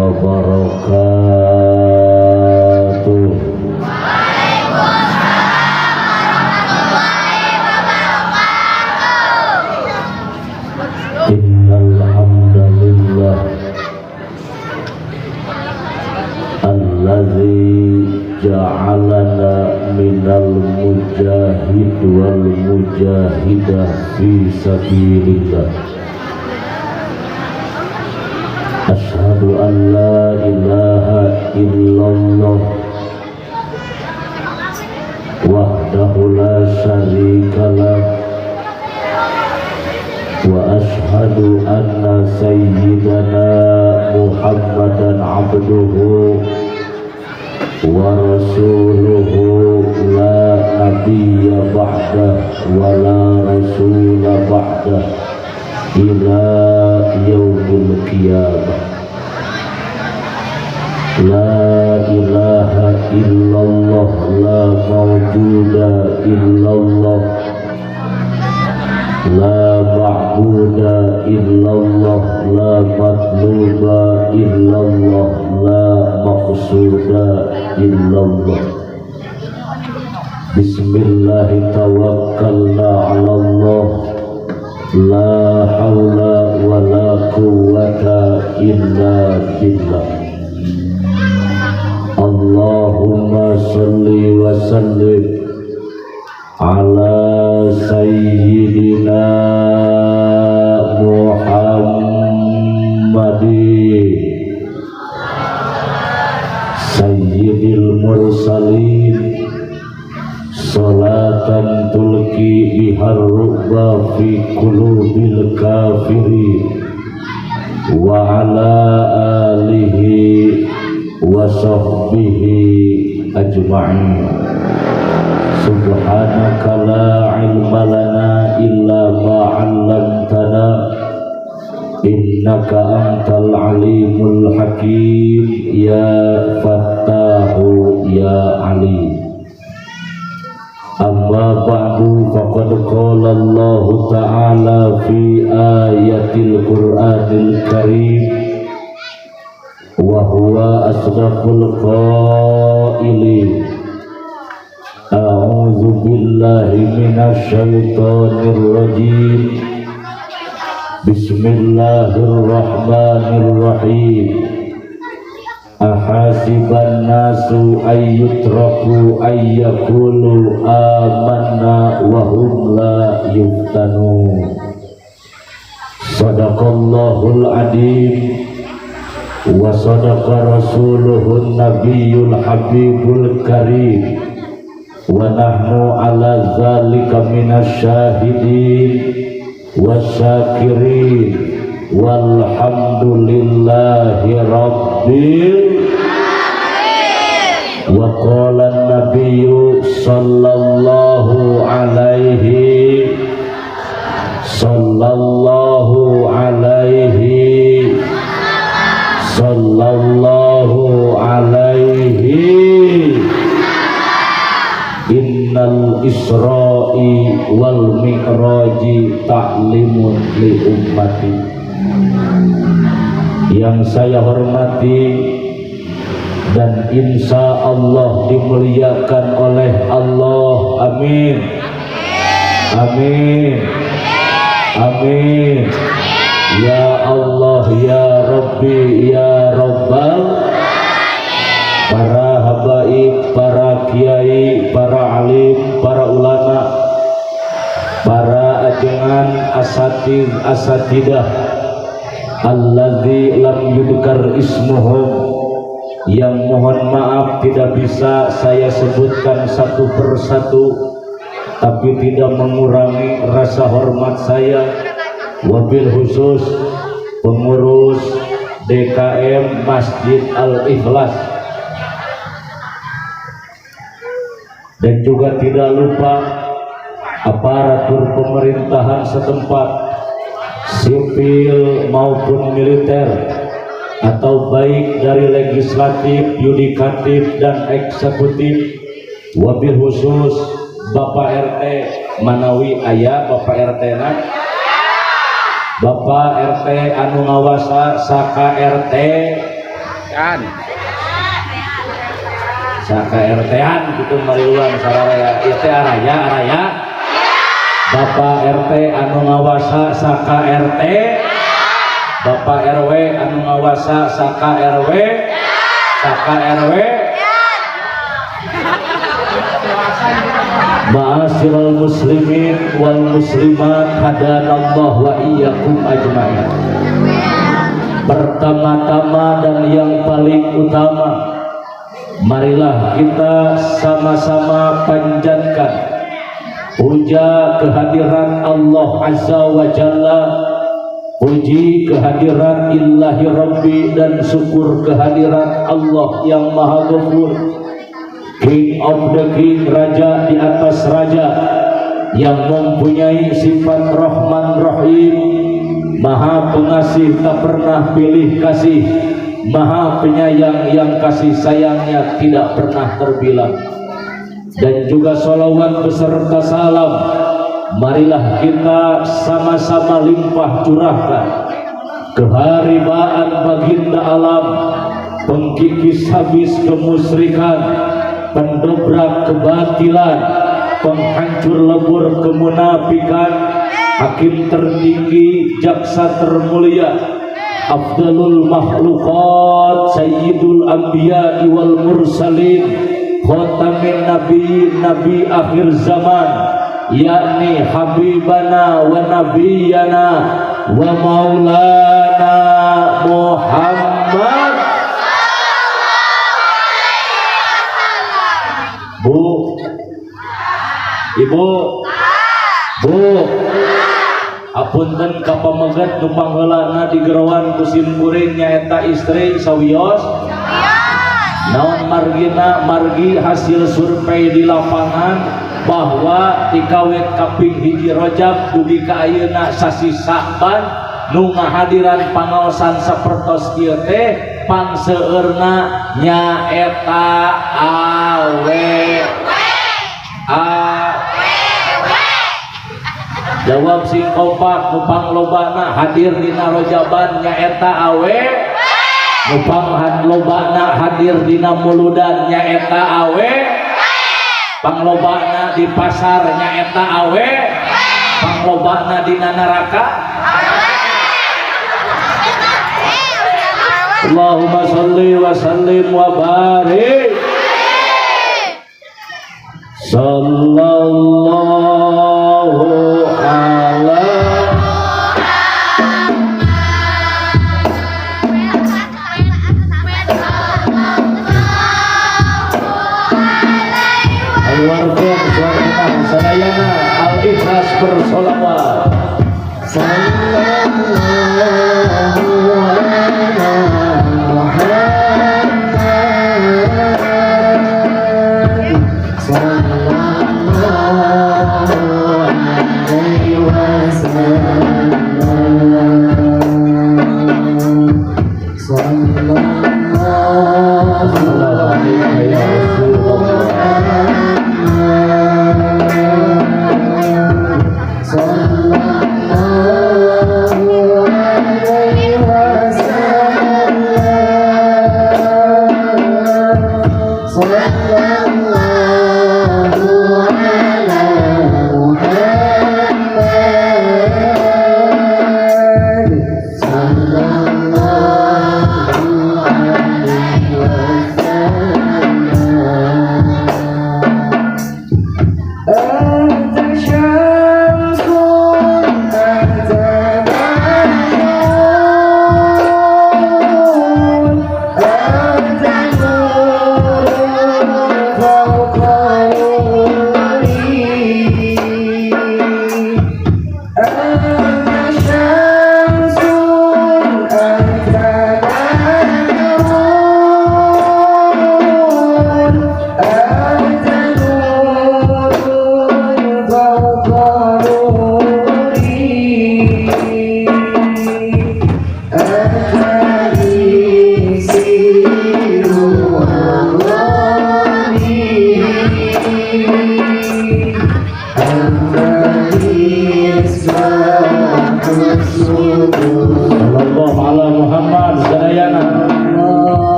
wabarakatuh. Waalaikumsalam warahmatullahi wabarakatuh. Innal hamdalillah allazi ja'alana minal mujahid wal mujahidah fi sabilillah. Asyhadu an la ilaha illallah wahdahu la syarika lah wa asyhadu anna sayyidana Muhammadan abduhu wa rasuluhu la nabiyya ba'dah wa la rasula ba'dah ila yaumil qiyamah. La ilaha illallah la mawjuda illallah la ma'buda illallah la matluba illallah la maqsuda illallah. Bismillahi tawakkalna 'ala Allah la hawla wa la quwwata illa billah. Allahumma salli wa sallim ala sayyidina Muhammadin sayyidil mursalin salatan tulki bihar ru'ba fi qulubil kafirin wa ala alihi wa sahbihi ajma'in. Subhanaka la ilma lana illa ma 'allamtana innaka antal alimul hakim ya fattahu ya alim. Amma ba'du, faqad qala Allahu ta'ala fi ayatil Qur'anil karim wa huwa asdaqul qailin. A'udzu billahi minasy syaithanir rajim. Bismillahirrahmanirrahim. Ahasiban nasu ayyutraku ayyakulu amanna wa hum la yuftanun. Sadaqallahul adim wa sadaqa rasuluhun nabiyul habibul karim. Wa nahnu ala zalika minasyahidin wasyakirin walhamdulillahi rabbil alamin. Wa qala an-nabiyyu sallallahu alaihi sallallahu alaihi sallallahu alaihi innal isra'i wal mi'raji ta'limun li ummati. Yang saya hormati dan insya Allah dimuliakan oleh Allah. Amin. Amin. Amin. Ya Allah ya Rabbi ya Rabbal. Para habaib, para kiai, para alim, para ulama, para ajengan asatid asatidah alladzi lam yudkar ismuhum, yang mohon maaf tidak bisa saya sebutkan satu persatu, tapi tidak mengurangi rasa hormat saya. Wabil khusus pengurus DKM Masjid Al-Ikhlas, dan juga tidak lupa aparatur pemerintahan setempat, sipil maupun militer, atau baik dari legislatif, yudikatif, dan eksekutif. Wabil khusus Bapak RT Manawi aya Bapak RT na, Bapak RT anu ngawasa saka RT Kan. Saka RT-an gitu mariluan sararea ieu teh araya araya Bapak RT anu ngawasa saka RT, Bapak RW anu ngawasa saka RW, saka RW. Ma'asyiral muslimin wal muslimat, hadanallah wa iyyakum ajmain. Pertama-tama dan yang paling utama, marilah kita sama-sama panjatkan puja kehadirat Allah Azza wa Jalla, puji kehadirat Illahi Rabbi, dan syukur kehadirat Allah yang Maha Ghafur, King of the King, Raja di atas Raja, yang mempunyai sifat Rahman Rahim, Maha Pengasih tak pernah pilih kasih, Maha Penyayang yang kasih sayangnya tidak pernah terbilang. Dan juga sholawat beserta salam marilah kita sama-sama limpah curahkan keharibaan baginda alam, pengkikis habis kemusyrikan, pendobrak kebatilan, penghancur lebur kemunafikan, hakim tertinggi, jaksa termulia, afdalul makhluqat, sayyidul anbiya wal mursalin, khatamin nabi, nabi akhir zaman, yakni habibana wa nabiyana wa maulana Muhammad. Bu, Ibu, Bu, apunten ka pameget nu pangheulana digeroan ku sim kuring nyaeta istri sawios. Naon margina? Margi hasil survei di lapangan bahwa dikawit kaping 1 Rajab dugi ka ayeuna sasi Sa'ban nu ngahadiran pangaosan sapertos kieu teh pangseueurna nyaeta awe a. Jawab sing kompak, nu panglobana hadir dina Rojaban nyaeta awe, nu panglobana hadir dina Muludan nyaeta awe, panglobana di pasar nyaeta awe, panglobana dina neraka. Allahumma sholli wa sallim wa barik. Sallallahu ala keluarga suarana sadayana al-ikhlas bersolawat. Sallallahu ala Muhammad, sallallahu alaihi wasallam, sallallahu alaihi ya Rasulullah. Sallallahu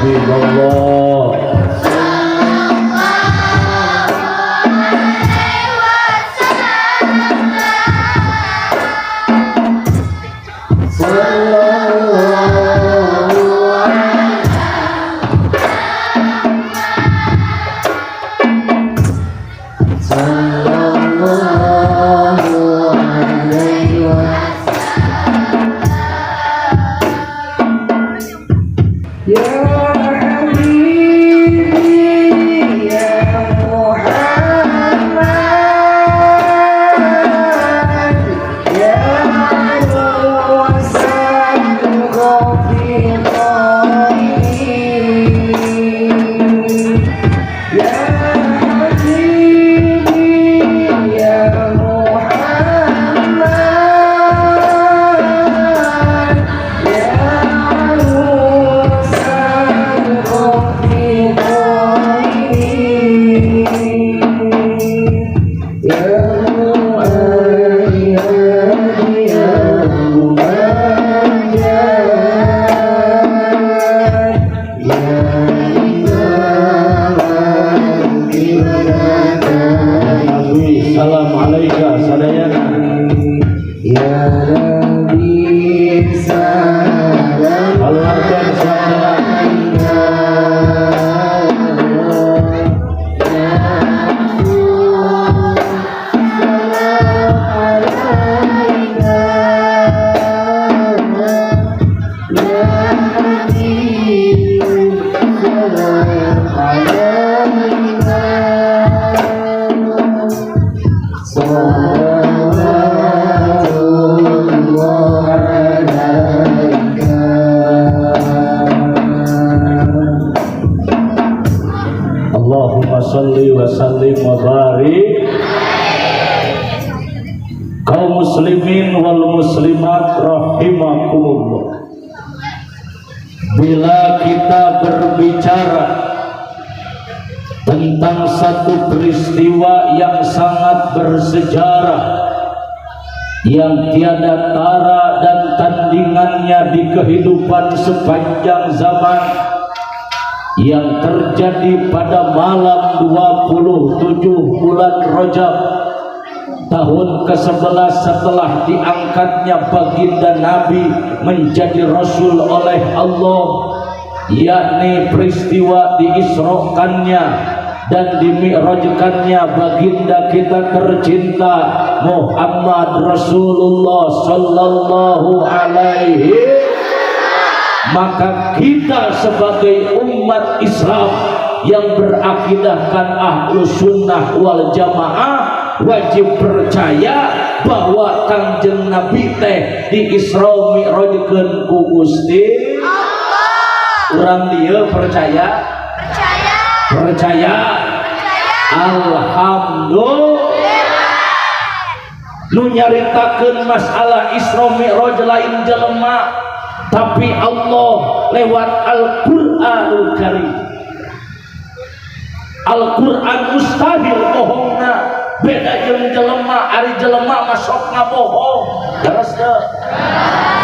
Habiballah. Ya Habibi ya Muhammad ya Rasul Ya Habibi ya Muhammad ya Ya Muayyad ya Muayyad ya Imam Nabi salam alaika sadayana. Ya Nabi salam Keluarkan salam. Allahumma salli wa sallim wa barik. Kaum muslimin wal muslimat rahimakumullah. Bila kita berbicara tentang satu peristiwa yang sangat bersejarah, yang tiada tara dan tandingannya di kehidupan sepanjang zaman, yang terjadi pada malam 27 bulan Rajab tahun ke-11 setelah diangkatnya baginda Nabi menjadi Rasul oleh Allah, yakni peristiwa diisrokannya dan dimi'rajkannya baginda kita tercinta Muhammad Rasulullah sallallahu alaihi. Maka kita sebagai umat Islam yang berakidahkan ahlu sunnah wal jamaah wajib percaya bahwa Kangjeng Nabi teh di Isra Mi'rajkeun ku Gusti Allah. Urang dieu percaya? Percaya. Percaya. Percaya. Alhamdulillah. Nu nyaritakeun masalah Isra Mi'raj lain jelema, tapi Allah lewat Al-Qur'anul Karim. Al-Qur'an mustahil bohongna, beda jeung jelema. Ari jelema mah sok ngabohong, leres teu?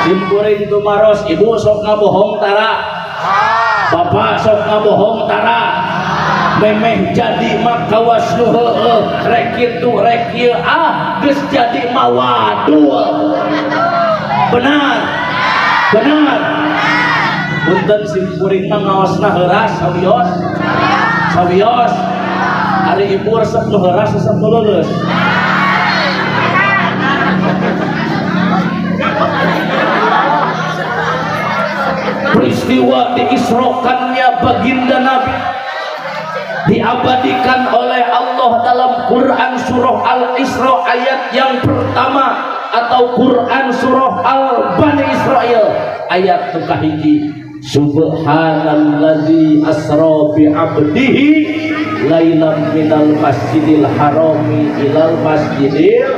Sim kuring tumaros, ibu sok ngabohong tara, bapak sok ngabohong tara, memeh jadi mah kawas nu heueuh, rek kitu rek kieu, ah geus jadi mah wadul. Benar, benar. Punten, sim kuring mah ngaosna heuras. Sawios, sawios. Ari ibu resep nu heuras, resep nu leuleus? Peristiwa diisrokannya baginda Nabi diabadikan oleh Allah dalam Quran surah Al-Isra ayat yang pertama atau Quran surah Al-Bani Israel ayat kahiji, Subhanallazi asra bi abdihi lailam minal masjidil harami ilal masjidil.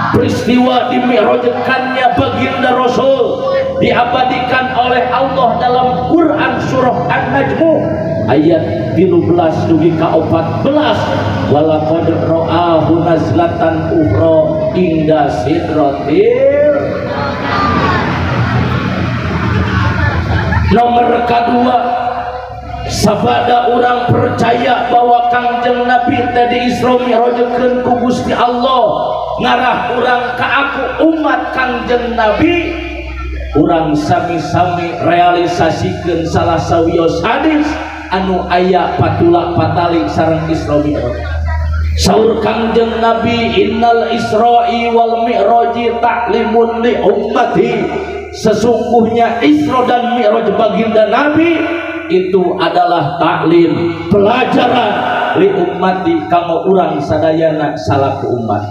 Peristiwa dimi'rajkannya baginda Rasul diabadikan oleh Allah dalam Quran surah An-Najm ayat 13 dugi ka 14, walaqad ra'ahu nazlatan ukhra inda sidratil. Nomor kedua. Sabada urang percaya bahwa Kangjeng Nabi teh di Isra Mi'rajkeun ku Gusti Allah, ngarah urang ka aku umat Kangjeng Nabi, urang sami-sami realisasikeun salah sawios hadis anu aya patula patali sareng Isra Mi'raj. Saur Kangjeng Nabi, innal Isra'i wal Mi'raji ta'limun li ummati. Sesungguhnya Isra dan Mi'raj baginda Nabi itu adalah taklim, pelajaran li ummati kanggo urang sadayana salaku umat.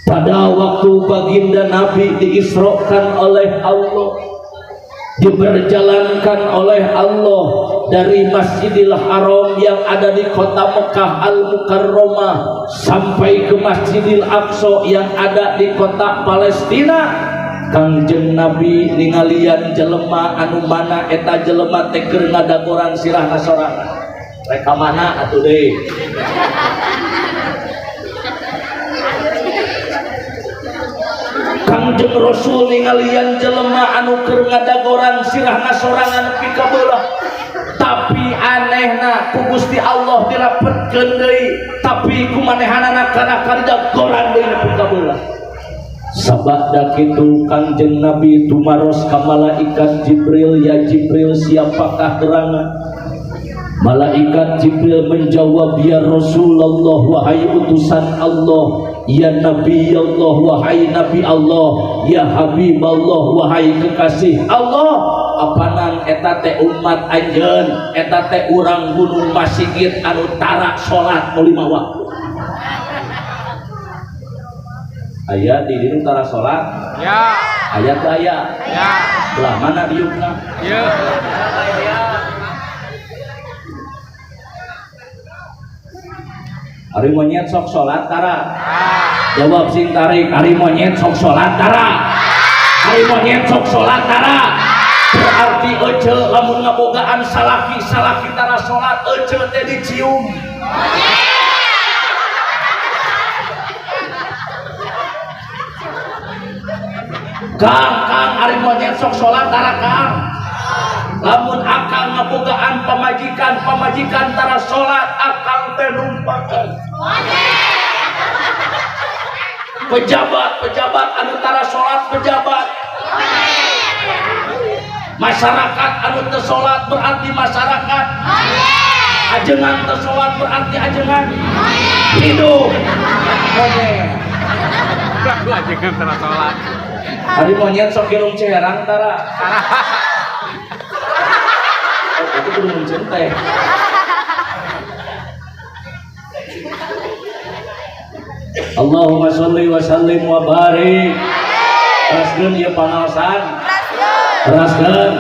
Pada waktu baginda Nabi diisrokan oleh Allah, diperjalankan oleh Allah dari Masjidil Haram yang ada di kota Mekah Al-Mukarramah sampai ke Masjidil Aqsa yang ada di kota Palestina, Kangjeng Nabi ningalian jelema anu mana eta jelema teh keur ngadagoran sirahna sorangan. Rek ka mana atuh deui? Kangjeng Rasul ningalian jelema anu keur ngadagoran sirahna sorangan nepi ka beulah. Tapi anehna ku Gusti Allah dirapetkeun deui, tapi ku manehanana kana kadagoran deui nepi ka beulah. Sabada kitu Kangjeng Nabi tumaros ka malaikat Jibril, ya Jibril, siapakah gerangan? Malaikat Jibril menjawab, ya Rasulullah, wahai utusan Allah, ya Nabi Allah, wahai Nabi Allah, ya Habib Allah, wahai kekasih Allah. Apanan eta teh umat anjeun, eta teh urang Gunung Masigit anu tara salat 5 waktu. Aya di dieu tara salat? Ya. Aya teu aya? Ya. Belah mana diukna? Ya. Ari monyet sok salat tara? Jawab sing tarik, ari monyet sok salat tara? Ari monyet sok salat tara? Berarti ece lamun ngabogaan salaki, salaki tara salat, ece teh dicium. Kang, Kang, ari monyet sok salat tara Kang? Lamun akang ngabogaan pamajikan, pamajikan tara salat, akang teh numpakan. Pejabat, pejabat anu tara salat, pejabat. Masyarakat anu teu salat berarti masyarakat. Ajengan teu salat berarti ajengan. Hidup. Monyet. Ajengan tara salat. Ari monyet sok hirung ceherang tara. Oh, itu kudu muncul teh. Allahumma sholli wa sallim wa barik. Teraskeun ieu pangaosan. Teraskeun.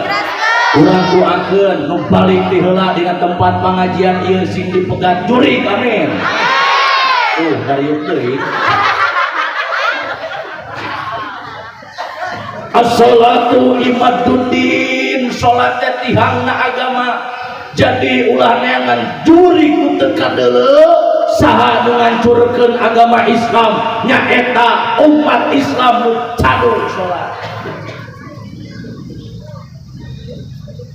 Urang doakeun nu balik ti heula dina tempat pangajian ieu sing dipegat jurig, amin. Dariuk deui. As-sholatu imaduddin, salat teh tihangna agama. Jadi ulah neangan jurig nu teu kadeuleu, saha nu ngancurkeun agama Islam nyaeta umat Islam nu cadu salat.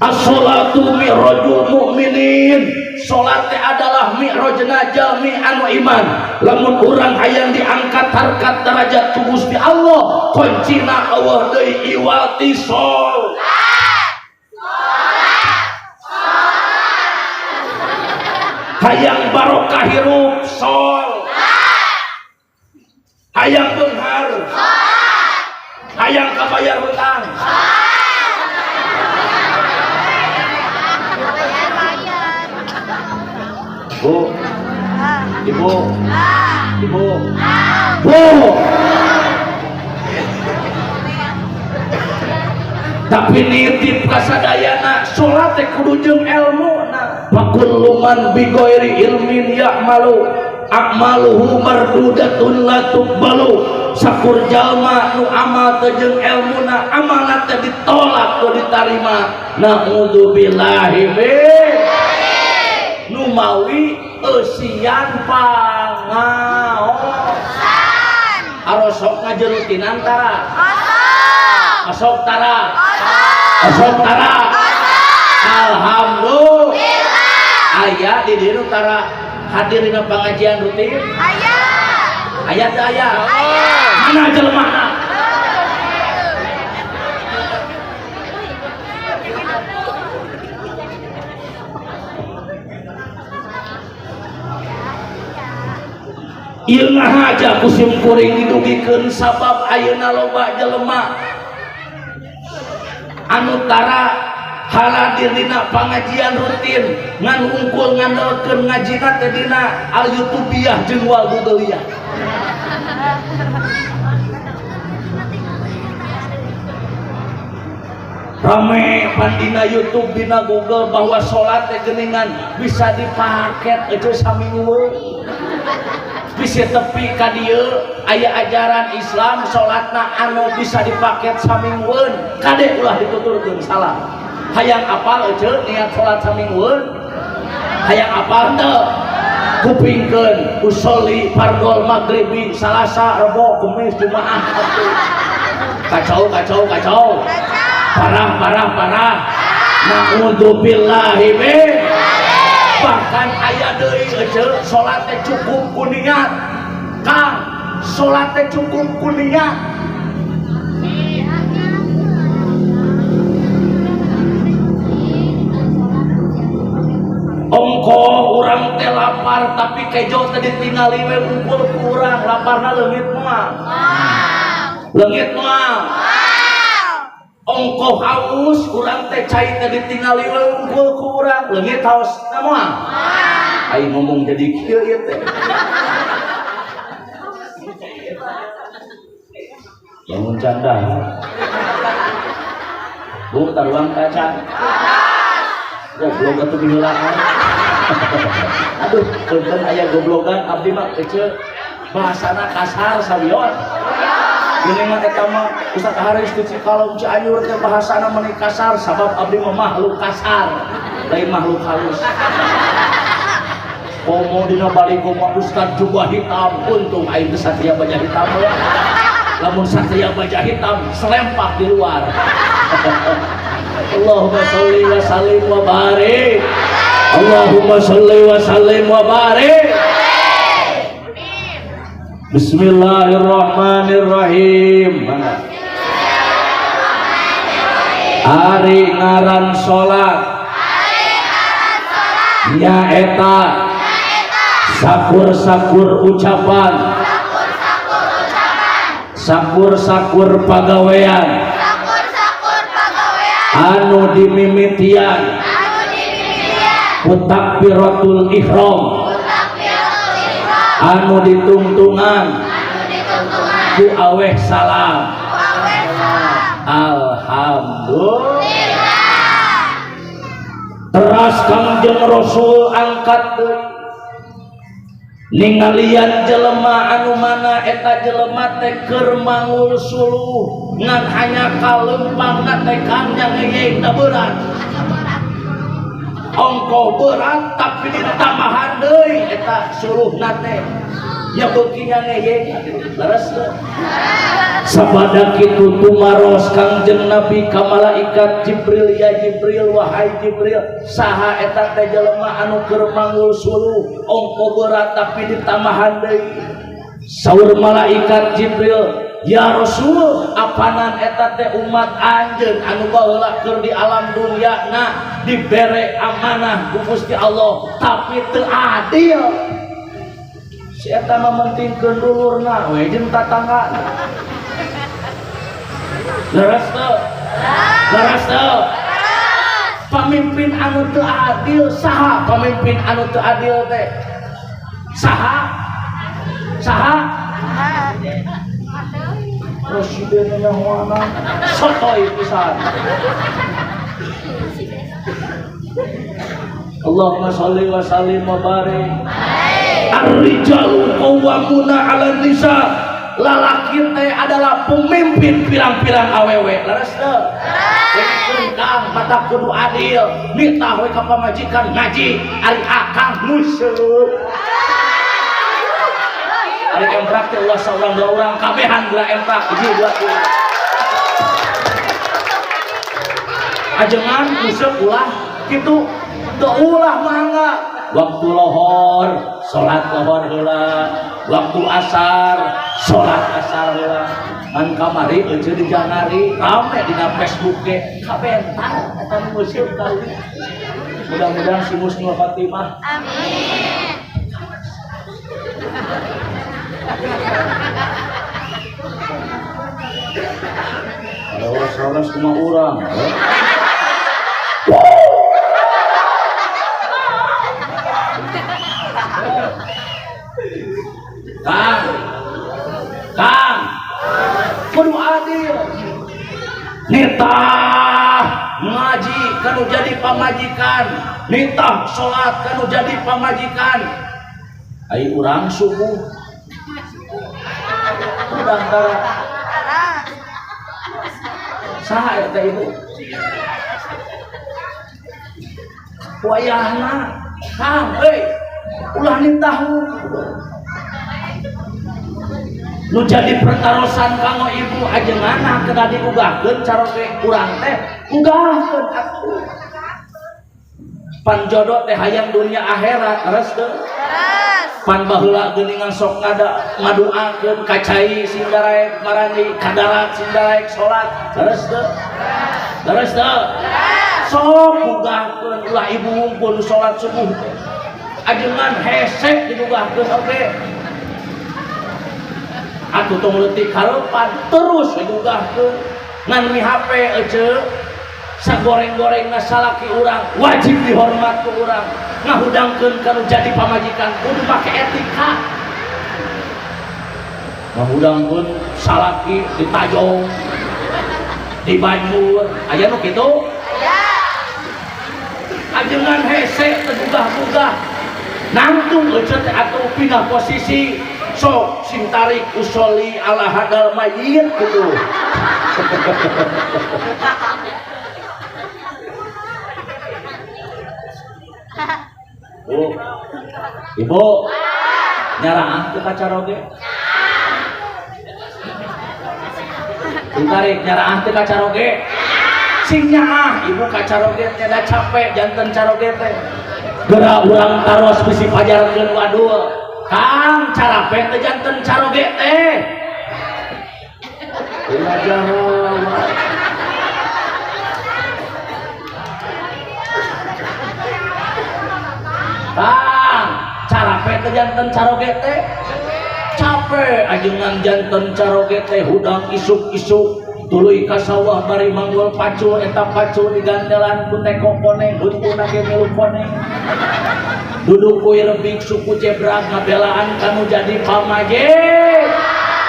As-sholatu mi'rajul mu'minin, salat teh adalah mi'rajna jalmi anu iman. Lamun urang hayang diangkat harkat derajat ku Gusti Allah, kuncina eueuh deui iwal ti salat. Hayang barokah hirup sol, hayang beunghar, hayang kabayar hutang. Bu, ibu, ibu, bu. Tapi nitip kasadayana salat teh kudu jeung elmu. Fakul luman bigoiri ilmin ya'malu a'maluhu mardudatun la tuqbalu. Sakur jalma nu amal teh jeung elmuna, amalna teh ditolak teu ditarima. Na'udzubillahi min nu mawi eusian pangaosan. Arosok ngajerutinan tara? Asok tara? Asok tara? Alhamdulillah. Aya di dieu tara hadir dina pangajian rutin? Aya. Aya teu aya? Mana jelemahna? Ieu ngahaja ku sim kuring didugikeun sabab ayeuna loba jelema anu tara haladir dina pangajian rutin ngan unggul ngandelkeun ngajina teh dina al youtubiyah jeung wal googleyah. Rame pan dina YouTube dina Google bahwa salat teh geuningan bisa dipaket eueuh saminggu. Bisa tepi ka dieu aya ajaran Islam salatna anu bisa dipaket saminggueun kade ulah dituturkeun salah. Hayang apal eueuh niat salat saminggueun? Hayang apal teu? Kupingkeun usolli fardhol maghribi Salasa Rebo Kemis Jumaah Sabtu. Kacau kacau kacau. Parah parah parah. Naudzubillahi min. Bahkan aya deui eueuh salat teh cukup ku niat. Kang, salat teh cukup ku niat. Ongko urang teh lapar tapi kejo teh ditingali we unggul ku urang laparna leungit moal. Leungit moal. Ongko haus urang teh cai teh ditingali we unggul ku urang leungit hausna moal. Aing ngomong jadi kieu ieu teh. Bangun canda. Bu taruang kaca. Goblok atuh diheulaan. Aduh, punten aya goblogan abdi mah kecil bahasana kasar sawion. Geuning mah eta mah Ustaz Haris di Cikalong Cianjur teh bahasana meuni kasar sabab abdi mah makhluk kasar, lain makhluk halus. Komo dina balik komo Ustaz jubah hitam, untung aing teh satria baja hitam. Lamun satria baja hitam selempak di luar. Allahumma sholli wa sallim wa barik. Allahumma sholli wa sallim wa barik. Bismillahirrahmanirrahim. Ari ngaran salat nyaeta sakur-sakur ucapan, sakur-sakur pagawean anu dimimitian ku takbiratul ihram anu ditungtungan ku aweh salam. Alhamdulillah. Teras Kangjeng Rasul angkat deui ningalian jelema anu mana eta jelema teh keur mangul suluh ngan hanya kalempangna teh kang nyangeyeng da berat. Ongko berat tapi ditambahan deui eta suluhna teh nya beuki nyangeyeng leres teu. Sabada kitu tumaros Kangjeng Nabi ka malaikat Jibril, ya Jibril wahai Jibril saha eta teh jelema anu keur mangul suluh ongko berat tapi ditambahan deui. Saur malaikat Jibril, ya Rasul apanan eta teh umat anjeun anu baheula keur di alam dunia na dibere amanah ku Gusti Allah tapi teu adil. Si eta mah mentingkeun dulurna we jeung tatangga. Leres teu? Leres teu? Pamimpin anu teu adil saha? Pamimpin anu teu adil teh saha? Saha? Presiden nyahoana sotoy pisan. Allahumma sholli wa sallim wa barik. Ar-rijalu qawwamuna 'alan nisa. Lalaki teh adalah pemimpin pirang-pirang awewe. Leres teu? Leres. Kang mata kudu adil. Nitah we ka pamajikan ngaji ari akang musuh. Ari emprak teh ulah saurang dua urang kabehan geura emprak hiji dua tilu. Ajengan musuh ulah Kitu teu ulah mangga. Waktu lohor salat lohor heula, waktu asar salat asar heula. Ngan kamari euceu di Janari rame dina Facebook ge kabentar eta nu ngeuseum kawin. Mudah-mudahan si husnul khotimah. Amin. Salah kumaha urang. Kang, Kang, kudu adil. Nitah ngaji kanu jadi pamajikan, nitah salat kanu jadi pamajikan. Ai urang subuh. Urang tara. Saha eta ibu? Wayahna, Kang, euy, ulah nitah. Nu jadi pertarosan kanggo ibu ajenganna kedah diugahkeun caroge urang teh ugahkeun atuh. Pan jodoh teh hayang dunia akhirat leres teu? Leres. Pan baheula geuningan sok ngaduakeun ka cai sing daraek marandi ka darat sing daraek salat leres teu? Leres teu? Sok ugahkeun ulah ibu wungkul salat subuh teh. Ajengan hese diugahkeun oge. Atuh tong leutik karepan terus digugahkeun ngan mi HP eceu sagoreng-gorengna salaki urang wajib dihormat ku urang ngahudangkeun kanu jadi pamajikan kudu make etika ngahudangkeun salaki ditajong dibanjur aya nu kitu aya ajengan hese teu gugah-gugah nangtung eceu teh atuh pindah posisi sok sing tarik usoli ala hadal mayit gitu. Bu, ibu, nyaraah teu ka caroge? Sing tarik nyaraah teu ka caroge? Sing nyaah ibu ka caroge teh da capek janten caroge teh. Geura urang taros bisi pajarkeun wadul. Kang carape teh janten caroge teh. Ulah jawab. Kang carape teh janten caroge teh. Capek ajengan janten caroge teh hudang isuk-isuk tuluy ka sawah bari manggul pacul eta pacul digantelan ku teko koneng huntuna ge milu koneng. Duduk ku rebik suku jebrak ngabelaan kanu jadi pamaje.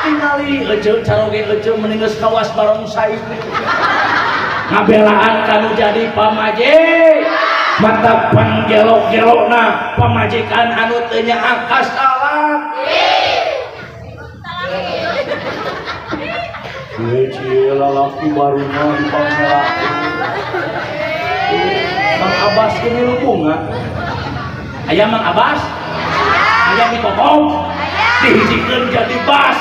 Tingali eceu caroge eceu mending geus kawas barongsai. Ngabelaan kanu jadi pamaje. Mata panggelok-gelokna pamajikan anu teu nyaah ka salat. Cie lalaki baruna dipangerakeun. Mang Abbas ge milu bunga. Aya Mang Abbas? Aya di Kokom? Dihijikeun jadi bas.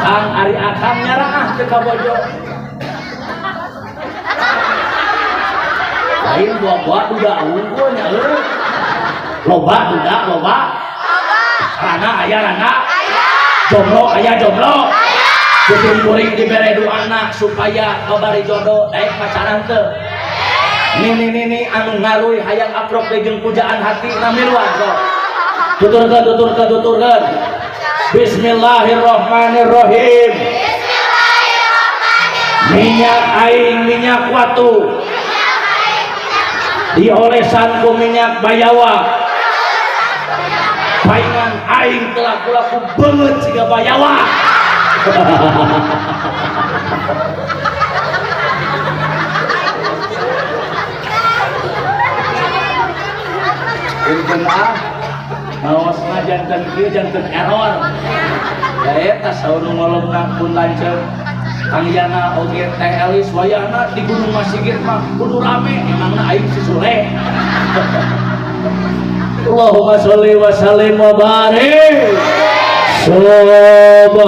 Kang ari akang nyaraah teu ka bojo. Lain buah-buah duda unggul nya euy. Loba duda loba. Rana aya rana. Jomblo aya jomblo. Kusim kuring dibere doana supaya babari jodoh daek pacaran teu. Nini-nini anu ngaruy hayang aprok deui jeung pujaan hati na miluan sok. Tuturkeun tuturkeun tuturkeun. Bismillahirrahmanirrahim. Bismillahirrahmanirrahim. Minyak aing minyak watu. Diolesan ku minyak bayawa. Paingan aing telah kulaku beungeut siga bayawa. Punten ah, ngaosna janten kieu janten error. Ya eta saur nu ngolongna pun lanceuk. Kang Yana oge Teh Elis wayahna di Gunung Masigit mah kudu rame emangna aing si Sule. Allahumma sholli wa sallim wa barik. Subhanallah.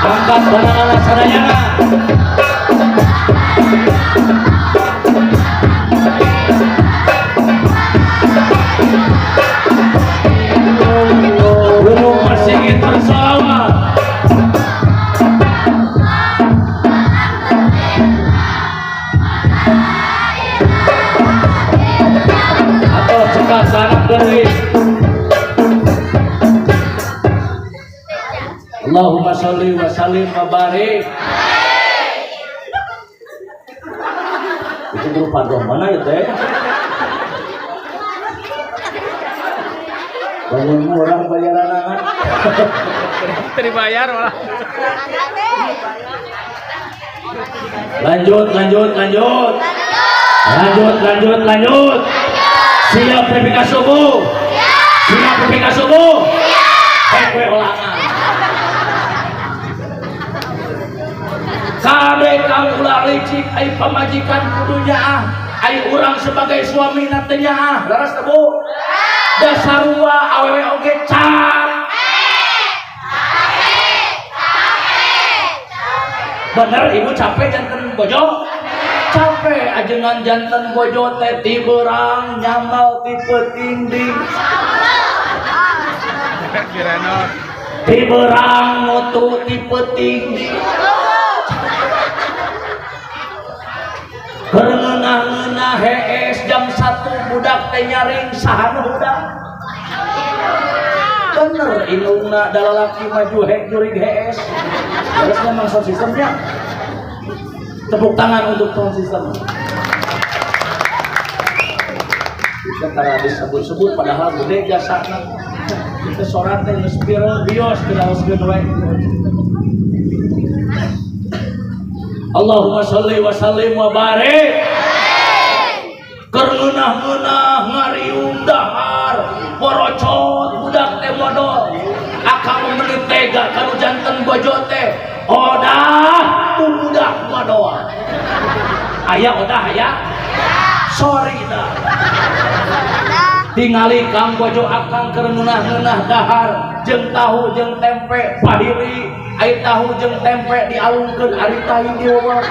Angkat pandangan sadayana. Gunung Masigit bersolawat. Atau cekak sanak deui. Allahumma sholli wa sallim wa barik. Itu berupa dong mana ya teh? Bangun murah bayaran anak. Terbayar malah. Lanjut, lanjut, lanjut. Lanjut, lanjut, lanjut. Siap PPK subuh. Siap PPK subuh. Siap. Ulangan. Kabeh kang ulah licik ai pamajikan kudu nyaah, ai urang sebagai suami na teu nyaah. Leres teu Bu? Dasarua awewe oge capek. Bener ibu capek janten bojo? Capek ajengan janten bojo teh ti beurang nyamal ti peuting di. Ti beurang ngutu ti peuting di. Keur ngeunah-ngeunah hees jam 1 budak teh nyaring saha nu hudang. Bener indungna da lalaki maju hek jurig hees. Harusnya memang sound systemnya. Tepuk tangan untuk sound system. Kita tara disebut-sebut padahal gede jasana. Kita sorat teh geus viral bios diraoskeun wae. Allahumma sholli wa sallim wa barik. Keur ngeunah-ngeunah ngariung dahar porocot budak teh modol. Akang meuni tega kanu janten bojo teh. Odah tu budak modol. Aya odah aya? Sorry dah. Tingali kang bojo akang keur ngeunah-ngeunah dahar jeung tahu jeung tempe pahiri. Ai tahu jeung tempe dialungkeun ari tai di bawah.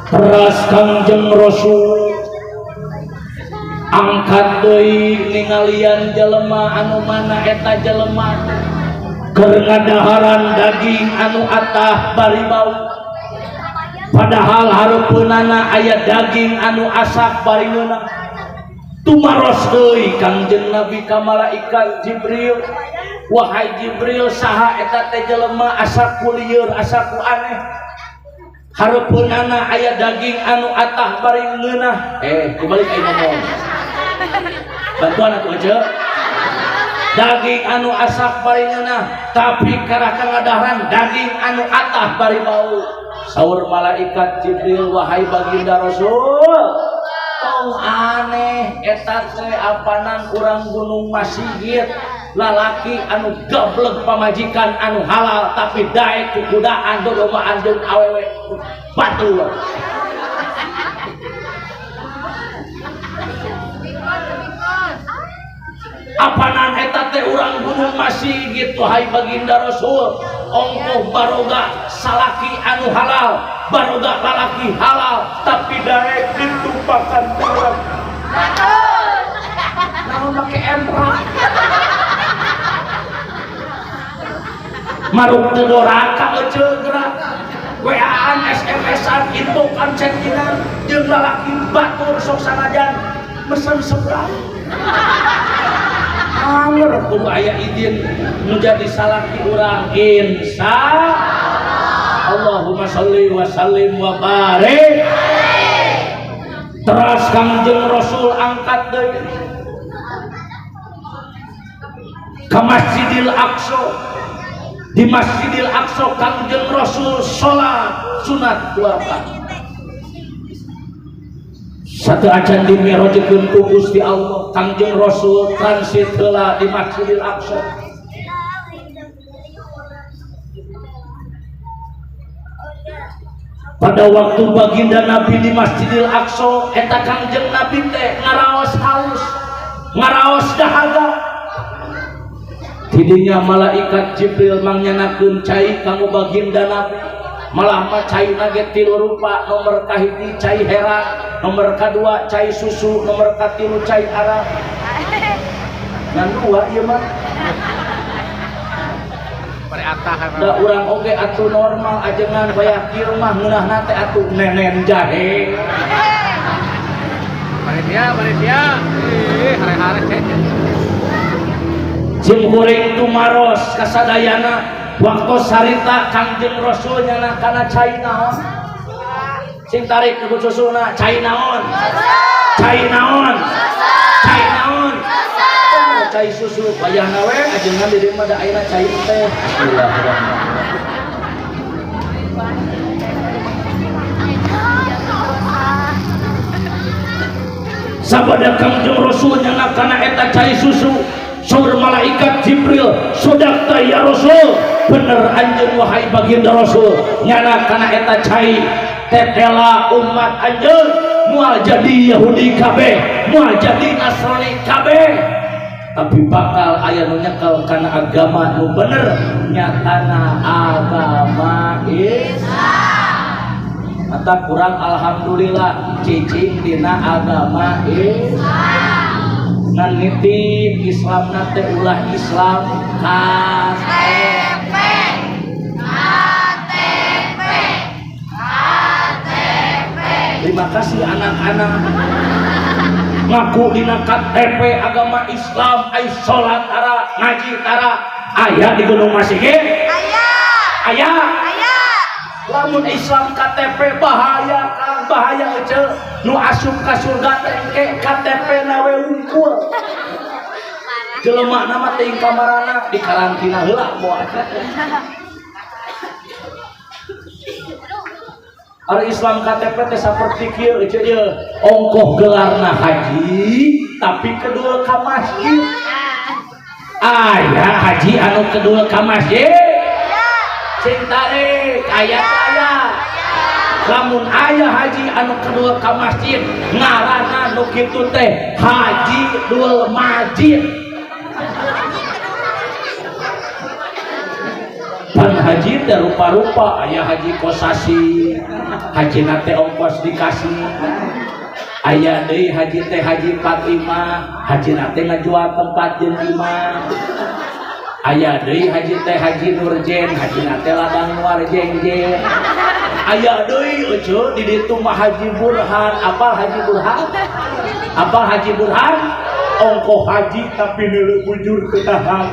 Teras Kangjeng Rasul angkat deui ningalian jelema anu mana eta jelema keur ngadaharan daging anu atah bari bau. Padahal hareupeunana aya daging anu asak bari ngeunah. Tumaros deui Kangjeng Nabi ka malaikat Jibril, wahai Jibril saha eta teh jelema asa ku lieur asa ku aneh. Hareupeunana aya daging anu atah bari ngeunah. Kubalik aing ngomong. Bantuan atuh aja. Daging anu asak bari ngeunah, tapi karah ngadaharan daging anu atah bari bau. Saur malaikat Jibril, wahai baginda Rasul, tong aneh eta teh apanan urang Gunung Masigit, lalaki anu gablek pamajikan anu halal tapi daek kukudaan dodomaan jeung awewe batur. Apanan eta teh urang Gunung Masigit, wahai baginda Rasul, ongkoh baroga salaki anu halal, baroga lalaki halal tapi daek ditumpakan urang. Naon make emprak? Maruk teu doraka eceu geura. WA-an, SMS-an, inboxan, chattingan jeung lalaki batur sok sanajan mesen seberang. Anger kudu aya izin menjadi salaki urang insya Allahumma sholli wa sallim wa barik. Teras Kangjeng Rasul angkat deui ke Masjidil Aqsa. Di Masjidil Aqsa Kangjeng Rasul salat sunat 2 rakaat. Satu acan dimi'rajkeun ku Gusti Allah, Kangjeng Rasul transit heula di Masjidil Aqsa. Pada waktu baginda Nabi di Masjidil Aqsa, eta Kangjeng Nabi teh ngaraos haus, ngaraos dahaga. Tidinya malaikat Jibril mangnyanakkeun cai kanggo baginda Nabi. Malah mah cai nage tilu rupa, nomor kahiji cai herang, nomor kadua cai susu, nomor katilu cai arang. Ngan dua ieu mah. Da urang oge atuh normal ajengan wayah kieu mah ngeunahna teh atuh nenen jahe. Panitia, panitia. Hare-hare. Sim kuring tumaros kasadayana waktu sarita Kangjeng Rasul nyana kana cai naon? Sing tarik ke susuna cai naon? Cai naon? Cai naon? Cai susu bayangna we ajengan di dieu mah da ayeuna cai teh. Bismillahirrahmanirrahim. Sabada Kangjeng Rasul nyana kana eta cai susu, saur malaikat Jibril, "Sodakta ya Rasul." Bener anjeun wahai baginda Rasul, nyana kana eta cai tetela umat anjeun moal jadi Yahudi kabeh, moal jadi Nasrani kabeh, tapi bakal aya nu nyekel kana agama nu bener, nyatana agama Islam. Mata kurang alhamdulillah cicing dina agama Islam. Ngan nitip Islam teh ulah Islam KTP KTP KTP. Terima kasih anak-anak ngaku dina KTP agama Islam, ai salat tara, ngaji tara, aya di Gunung Masigit? Aya. Aya. Aya. Lamun Islam KTP bahaya Kang, bahaya ece nu asup ka surga teh engke KTP na we wungkul. Jelema na mah teuing kamarana di karantina heula moal. Ari Islam KTP teh saperti kieu ece ieu, ongkoh gelarna haji tapi kedua ka masjid. Aya haji anu kedua ka masjid. Sing tarik aya aya. Lamun aya haji anu kedua ka masjid ngaranna nu kitu teh Haji Dul Majid. Pan haji teh rupa-rupa, aya haji kosasi, haji nate ongkos dikasih, aya deui haji teh Haji Fatimah, haji nate ngajual tempat jeung imah, aya deui haji teh Haji Nurjen, haji nate ladang luar jengjen, aya deui euceu di ditu mah Haji Burhan, apal Haji Burhan? Apal Haji Burhan? Ongkoh haji tapi neuleuh bujur teu tahan.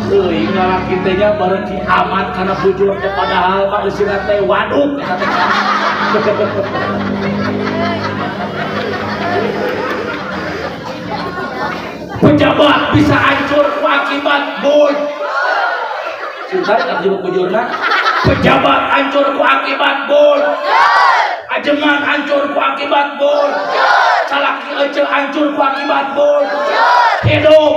Teuing lalaki teh nya bareuki amat kana bujur teh padahal mah eusina teh waduk eta teh. Pejabat bisa hancur ku akibat bujur. Cinta ka bujurna. Pejabat hancur ku akibat bujur. Ajengan hancur ku akibat bujur. Salaki ece hancur ku akibat bujur. Hidup.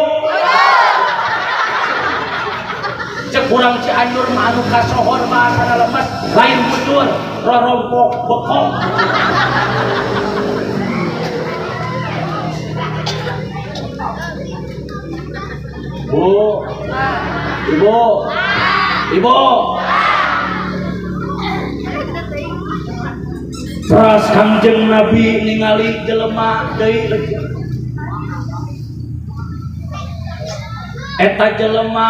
Cek urang Cianjur mah anu kasohor bahasana lemes lain bujur rorompok bekok. Bu, ibu, ibu. Teras Kangjeng Nabi ningali jelema deui leutik. Eta jelema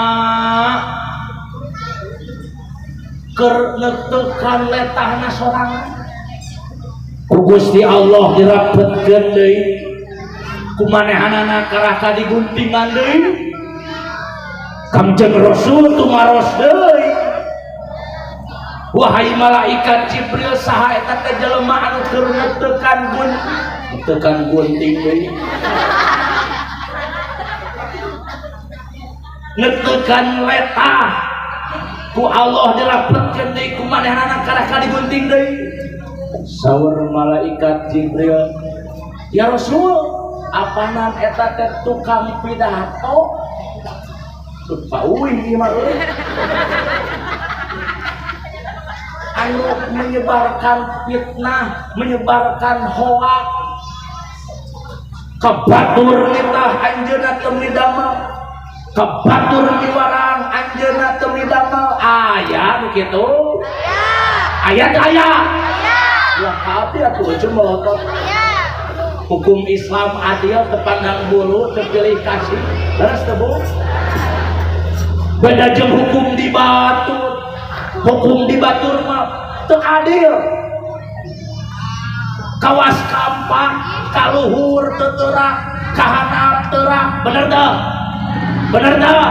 keur neutekan letahna sorangan. Ku Gusti Allah dirapetkeun deui. Ku manehanana karah ka diguntingan deui. Kangjeng Rasul tumaros deui. Wahai malaikat Jibril, saha eta teh jelema anu keur neutekan neutekan gunting deui. Neutekan letah. Ku Allah dirapetkeun deui ku manehanana karah ka digunting deui. Saur malaikat Jibril, ya Rasul, apanan eta teh tukang pidato? Pauih ieu mah euy. Anu menyebarkan fitnah, menyebarkan hoak. Ka batur nitah anjeunna teu midamel. Ka batur miwarang anjeunna teu midamel. Aya nu kitu? Aya. Aya teu aya? Aya. Lah ka abdi atuh euceun melotot. Hukum Islam adil, teu pandang bulu, teu pilih kasih. Leres teu Bu? Beda jeung hukum di batur. Hukum di batur mah teu adil. Kawas kampak, kaluhur teu teurak, kahanap teurak. Bener teu? Bener teu?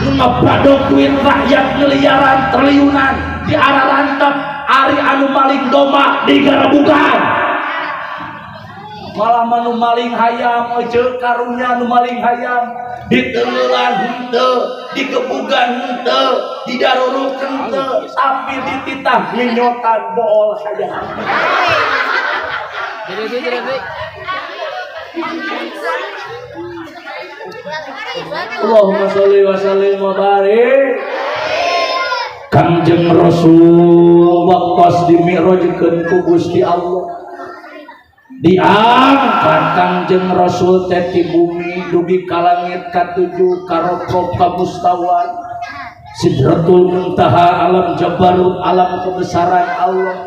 Nu ngabadog duit rakyat miliaran triliunan di ararantep, ari anu maling domba digerebukan. Malah manu maling hayam euceuk karunya nu maling hayam diteuleulan henteu, digebugan henteu, didaruruk henteu, tapi dititah minyotan bool hayam. Allahumma sholli wa sallim wa barik. Kangjeng Rasul waktos dimi'rajkeun ku Gusti Allah. Diangkat Kangjeng Rasul teh ti bumi dugi ka langit katujuh karoprop ka mustawan Sidratul Muntaha alam jabarut alam kebesaran Allah.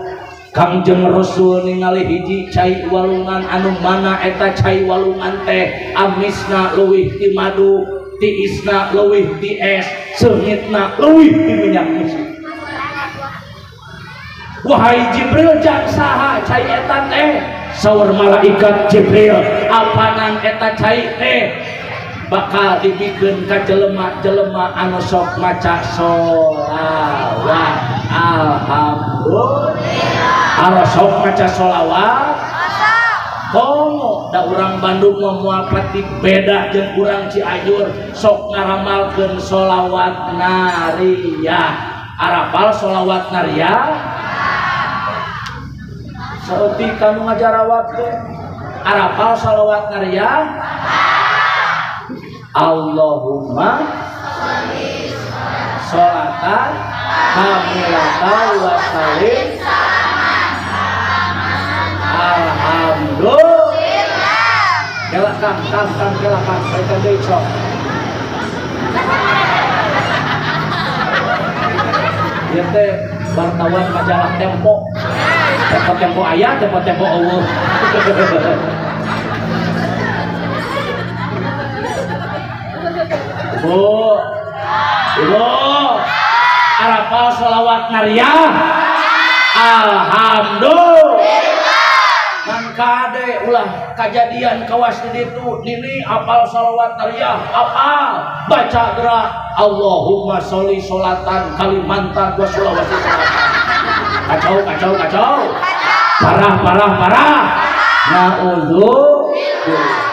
Kangjeng Rasul ningali hiji cai walungan anu mana eta cai walungan teh amisna leuwih ti madu, tiisna leuwih ti es, seungitna leuwih ti minyak musik. Wahai Jibril, jang saha cai eta teh? Saur malaikat Jibril, apanan eta cai teh bakal dibikeun ka jelema-jelema anu sok maca sholawat. Alhamdulillah. Anu sok maca sholawat komo da urang Bandung mah moal pati beda jeung urang Cianjur sok ngaramalkeun sholawat nariyah. Arapal sholawat nariyah? Saeutik kanu ngajarawat teh. Arapal sholawat nariyah? Allahumma sholatan kamilatan wa salim. Alhamdulillah. Kela kang kang kang kela kang mereka deui sok. Ieu teh wartawan majalah Tempo. Tempo-tempo aya, tempo-tempo eueuh. Ibu, ibu, arapal sholawat nariyah? Alhamdulillah. Ngan kade ulah kajadian kawas di ditu nini apal sholawat nariyah, apal baca gerak Allahumma sholli sholatan Kalimantan wa Sulawesi Selatan. Kacau, kacau, kacau. Parah, parah, parah. Na'udzubillah.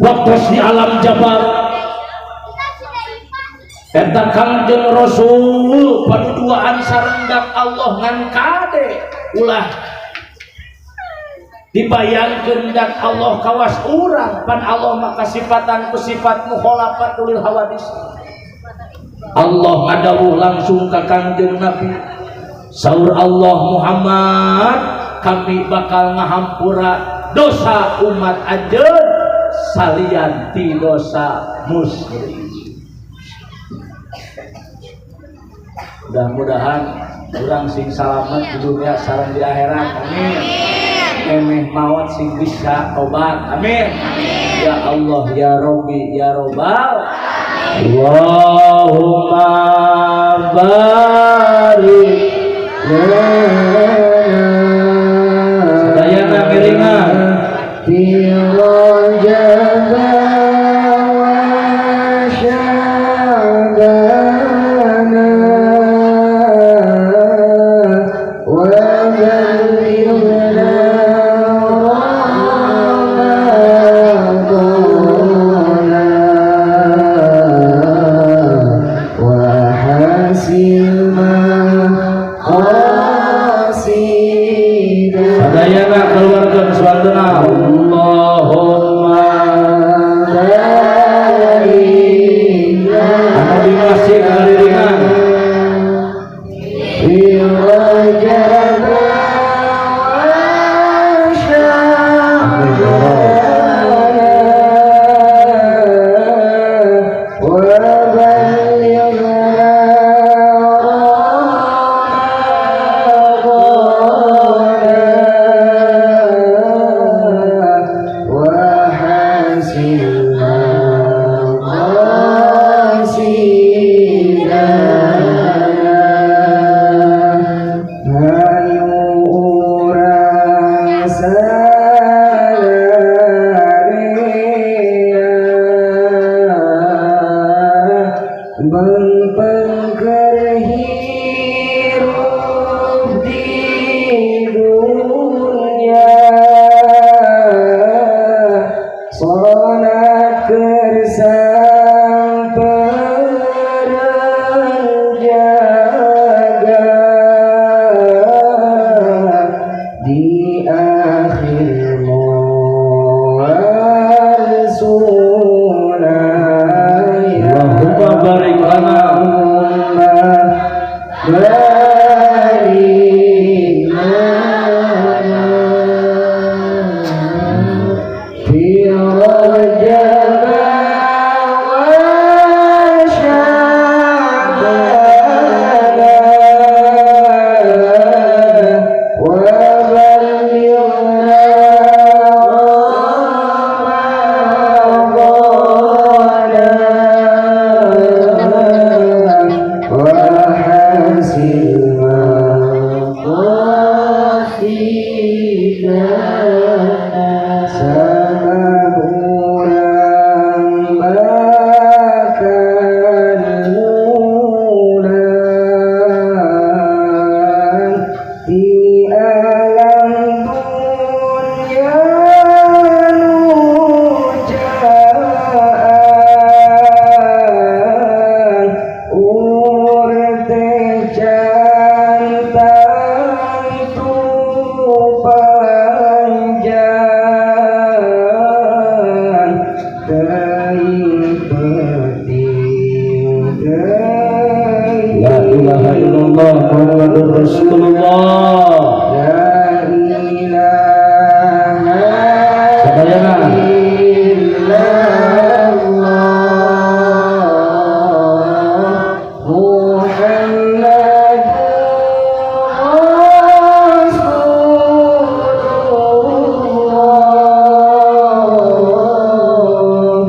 Waktu di alam jabar eta Kangjeng Rasul paduduaan sareng Allah ngan kade ulah dibayangkeun dak Allah kawas urang pan Allah maka sifatan ku sifat mukhalafatul lil hawadis. Allah ngadawuh langsung ka Kangjeng Nabi, saur Allah Muhammad, kami bakal ngahampura dosa umat anjeun salian ti dosa muslim. Mudah-mudahan urang sing salamet di dunia sareng di akhirat. Amin. Emeh maot sing bisa tobat. Amin. Ya Allah ya Rabbi ya Robbal. Allahumma barik lana. Sadayana miringan fi Rajab wa Sya'ban wa ballighna Ramadana wa hasil ma qala. Sadayana Allahumma barik Anu di masjid ngaliringan. في رجب وشعبان وبلغنا رمضان وحسن مقاصدنا. Hayu urang sadaya bengpeng keur hirup di dunya, salat keur sang penjaga di akhir moal sulaya. Allahumma barik lana. Allahumma barik lana في رجب وشعبان وبلغنا رمضان وحسن مقاصدنا. Sabab urang bakal mulang di alam dunya nu caang urang teh can tangtu panjang teuing peuting teuing. La ilaha illallah Muhammadur Rasulullah. La ilaha Sadayana. illallah Muhammadur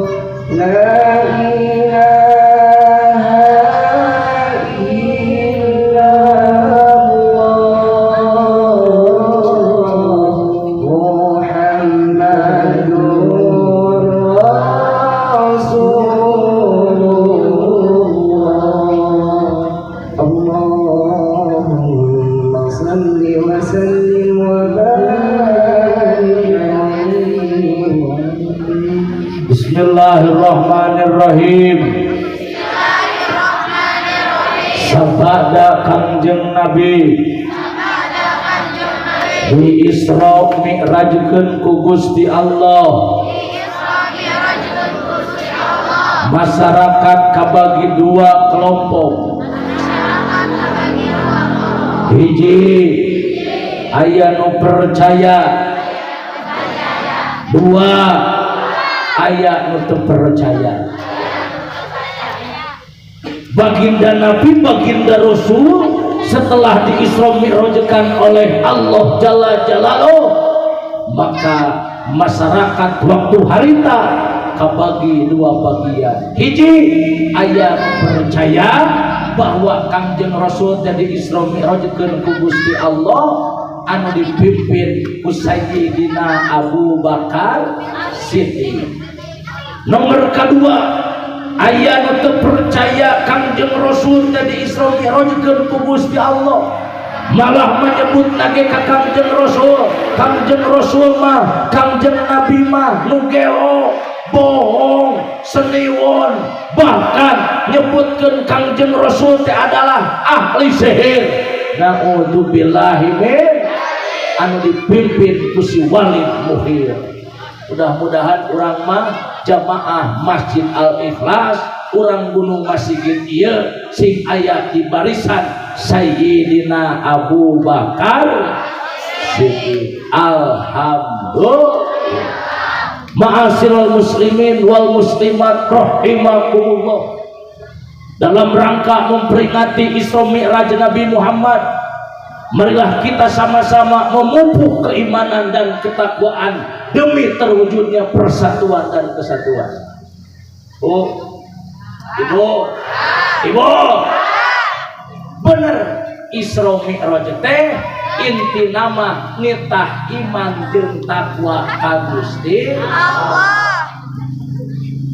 Rasulullah. La ilaha illallah Muhammadur Rasulullah. Allahumma salli wa sallim wa barik alaihi. Bismillahirrahmanirrahim. Sabada Kangjeng Nabi di Isra Mi'rajkeun ku Gusti Allah, masyarakat kabagi dua kelompok. Hiji, aya nu percaya. Dua, aya nu teu percaya. Baginda Nabi, baginda Rasul setelah di Isra Mi'rajkan oleh Allah Jalla Jalaluh, maka masyarakat waktu harita kabagi dua bagian. Hiji, aya percaya bahwa Kangjeng Rasul jadi Isra Mi'rajkeun ku Gusti Allah anu dipimpin ku Sayyidina Abu Bakar Siddiq. Nomor kedua, aya nu teu percaya Kangjeng Rasul tadi Isra Mi'rajkeun ku Gusti Allah, malah menyebut lagi ka Kangjeng Rasul, Kangjeng Rasul mah, Kangjeng Nabi mah nu gelo, bohong, seniwon, bahkan nyebutkeun Kangjeng Rasul teh adalah ahli sihir. Naudzubillahi min. anu dipimpin ku si Walid Muhir. Mudah-mudahan urang mah jamaah Masjid Al-Ikhlas urang Gunung Masigit ieu sing aya di barisan Sayyidina Abu Bakar Siddiq. Alhamdulillah. Ma'asyiral muslimin wal muslimat rahimakumullah. Dalam rangka memperingati Isra Mi'raj Nabi Muhammad, marilah kita sama-sama memupuk keimanan dan ketakwaan demi terwujudnya persatuan dan kesatuan. Bu, ibu, ibu, bener Isra Mi'raj teh inti nama nitah iman jeung takwa ka Gusti Allah.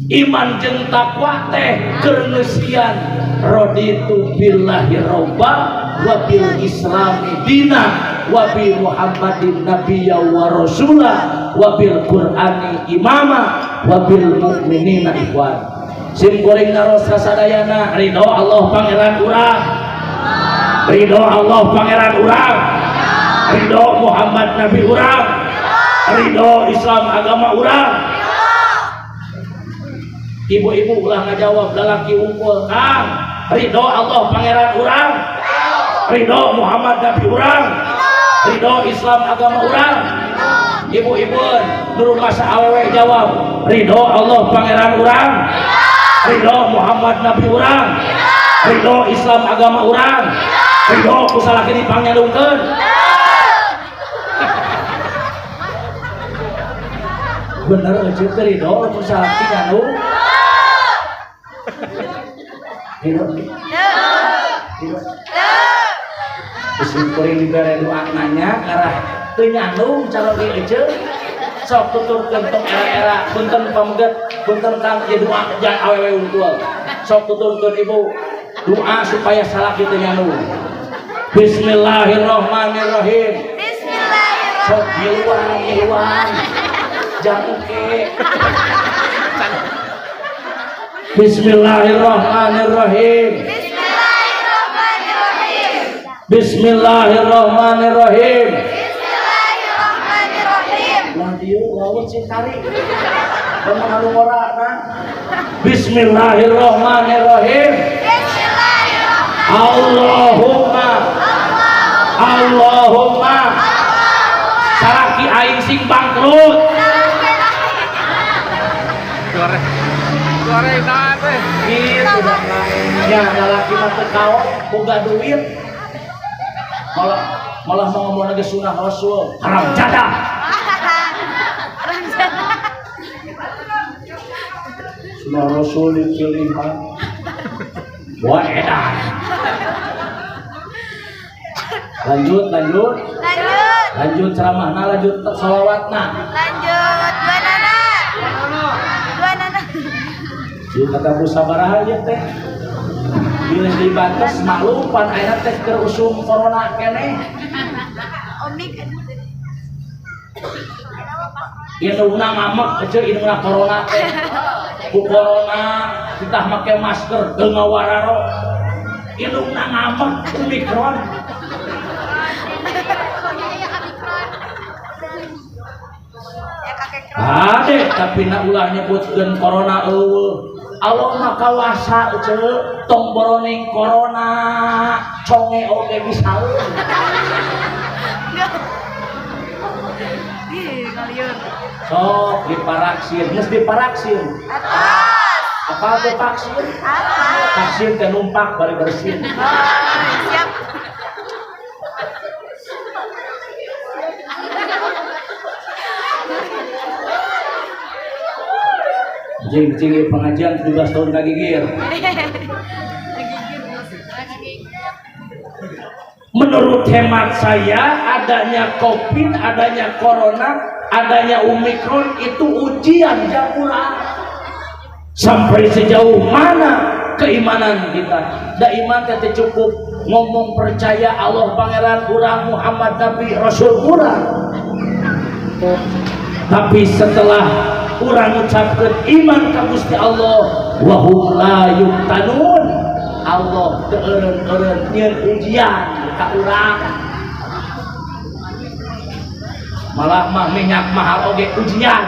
Iman jeung takwa teh keur ngeusian raditu billahi robba wa bil islami dina wa bi muhammadin nabiyya wa rasula wa bil qur'ani imama wa bil mu'minina ikhwan. Sim goreng naros kasadayana ridho Allah pangeran urang, ridho Allah pangeran urang, ridho Muhammad nabi urang, ridho Islam agama urang. Ibu-ibu ulah ngajawab lalaki unggul kang ridho Allah pangeran urang, ridho Muhammad nabi urang, ridho Islam agama urang. Ibu-ibu nu masa awewe jawab ridho Allah pangeran urang, ridho Muhammad nabi urang, ridho Islam agama urang, ridho ku salaki dipangyalungkeun. Bener euceut teh ridho ku salaki nyalung. Ridho. Ridho. Geus kuring dibere doa nanya karah teu nyandung calon ieu euceut. Sok tuturkeun tong era-era punten pameget punten kang ieu doa jang awewe unggul. Sok tuturkeun ibu doa supaya salaki teu nyandung. Bismillahirrahmanirrahim. Bismillahirrahmanirrahim. Sok ngiluan ngiluan. Jangke. Bismillahirrahmanirrahim. Bismillahirrahmanirrahim. Bismillahirrahmanirrahim. Bismillahirrahmanirrahim. Lah dieu laut sing tarik. Lamun anu ngorana. Bismillahirrahmanirrahim. Bismillahirrahmanirrahim. Allahumma Allahumma salaki aing sing bangkrut. Suara naon teh? Gitu dah. Ya lalaki mah teu kaot boga duit. Malah mau ngomong lagi sunah Rasul, haram jadah. Sunah Rasul dipilihan. Wah edan. Lanjut, lanjut. Lanjut. Lanjut ceramahna, lanjut sholawatna. Lanjut dua nana. Dua nana. Ieu kata Bu sabaraha ieu teh. Bilih dibates maklum pan ayeuna teh keur usum corona keneh. Omik. Indungna ngamek eceu indungna corona teh. Ku corona ditah make masker teu ngawararo. Indungna ngamek Omikron. Ade tapi na ulah nyebutkeun corona eueuh. Allah mah kawasa eceu tong boroning corona conge oge bisa. Sok diparaksin, geus diparaksin. Apa teh vaksin? Vaksin teh numpak bari bersin. Siap. Jing-jing pengajian 17 tahun kagigir. Menurut hemat saya, adanya Covid, adanya Corona, adanya Omikron itu ujian jauh. Sampai sejauh mana keimanan kita? Da iman teh cukup ngomong percaya Allah Pangeran urang, Muhammad Nabi Rasul urang. Tapi setelah urang ngucapkeun iman ka Gusti Allah, wa hum la yuftanun, Allah teu eureun-eureun nyieun ujian ka urang. Malah mah minyak mahal oge ujian.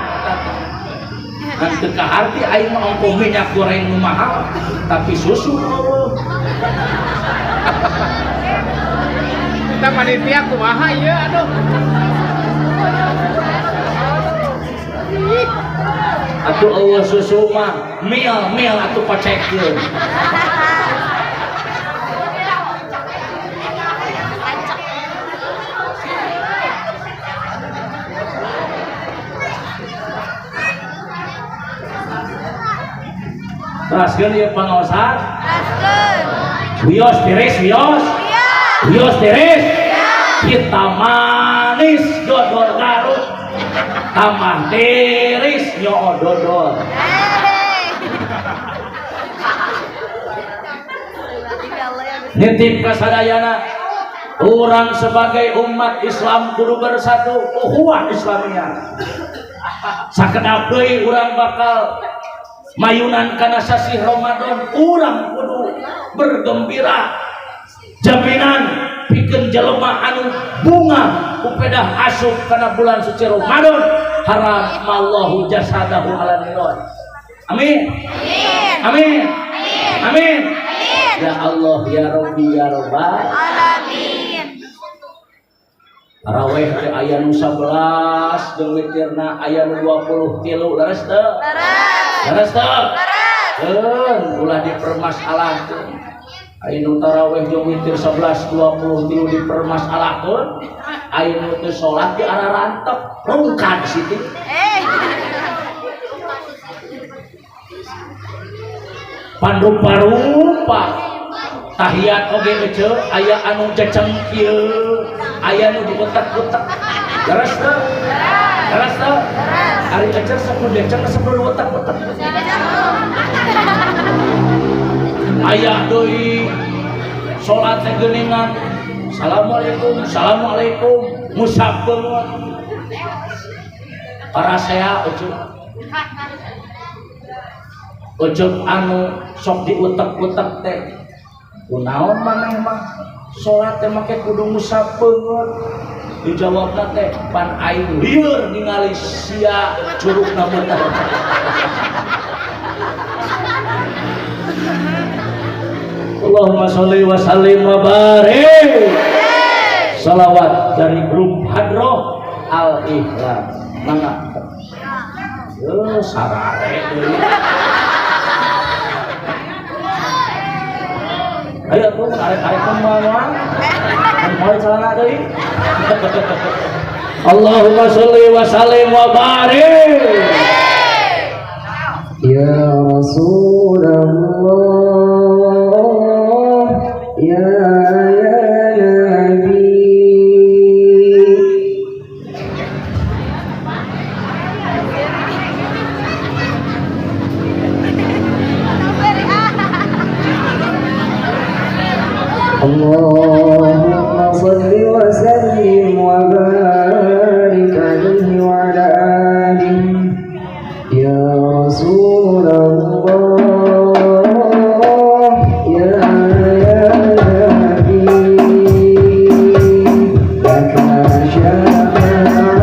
Kan teu kaharti aing mah ongkoh minyak goreng nu mahal tapi susu eueuh. Kita panitia kumaha ieu aduh. Atuh eueuh susu mah mil-mil atuh pacekeun. Teraskeun ieu pangaosan? Teraskeun. Wios tiris wios. Wios tiris. Kita manis dodol Garut. Tambah tiris nyoo dodol. Nitip kasadayana urang sebagai umat Islam kudu bersatu, ukhuwah Islamiyah. Sakedap deui urang bakal mayunan kana sasih Ramadan, urang kudu bergembira. Jaminan pikeun jelema anu bunga kupedah asup kana bulan suci Ramadan, haramallahu jasadahu ala niron. Amin. Amin. Amin. Ya Allah ya Rabbi ya Rabbal alamin. Taraweh teh aya nu 11 jeung witirna aya nu 23, leres teu? Leres. Leres teu? Leres. Keun ulah dipermasalahkeun. Aya nu taraweh jeung witir 11 23 dipermasalahkeun. Aya nu teu salat di ararantep rungkad situ. Panrupa-rupa tahiyat oge ece aya anu ceceng kieu, aya nu diutek-utek. Leres teu? Leres teu? Ari ece sok nu deceng sok nu diutek-utek. Aya deui salat teh geuningan. Assalamualaikum, assalamualaikum, musab beungeut. Parasea ece. Ujug anu sok diutek-utek teh. Kunaon maneh mah salat teh make kudu ngusap beungeut. Dijawabna teh pan aing lieur ningali sia curugna beungeut. Allahumma sholli wa sallim wa barik. Salawat dari grup Hadroh Al Ikhlas. Mangga. Sarare deui. Ayo tuh arek-arek moal. Moal celana deui. Allahumma sholli wa sallim wa barik. Ya Rasulullah ya Nabi. Allahumma salli wa sallim wa barik alaihi wa ala alihi. Ya Rasulullah ya Nabi, laka syafa'ah.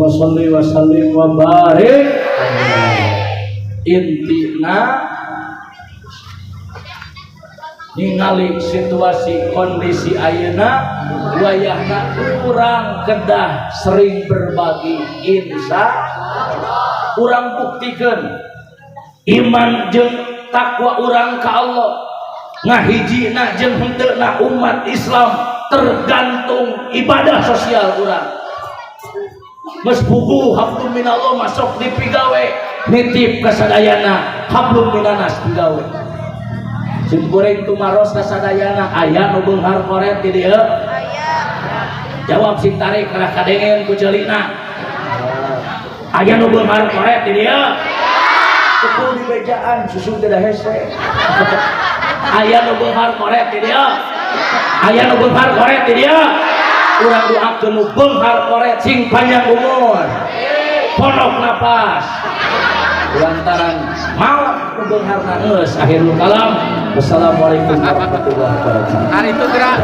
Allahumma sholli wa sallim wa barik. Intina ningali situasi kondisi ayeuna, wayahna urang kedah sering berbagi. Insya urang buktikan iman jeung takwa urang ka Allah. Ngahijina jeung henteuna umat Islam tergantung ibadah sosial urang. Geus puguh hablum minallah masuk dipigawe, nitip kasadayana hablum minanas pigawe. Sim kuring tumaros kasadayana, aya nu beunghar koret di dieu? Aya. Jawab sing tarik kana kadengen ku ceulina. Aya nu beunghar koret di dieu? Kudu dibejaan, susu tidak hese. Aya nu beunghar koret di dieu? Aya nu beunghar koret di dieu? Urang doakeun nu beunghar koret sing panjang umur, pondok napas, lantaran maot nu beungharna geus. Akhirul kalam, wassalamualaikum warahmatullahi wabarakatuh. Hari itu gerak.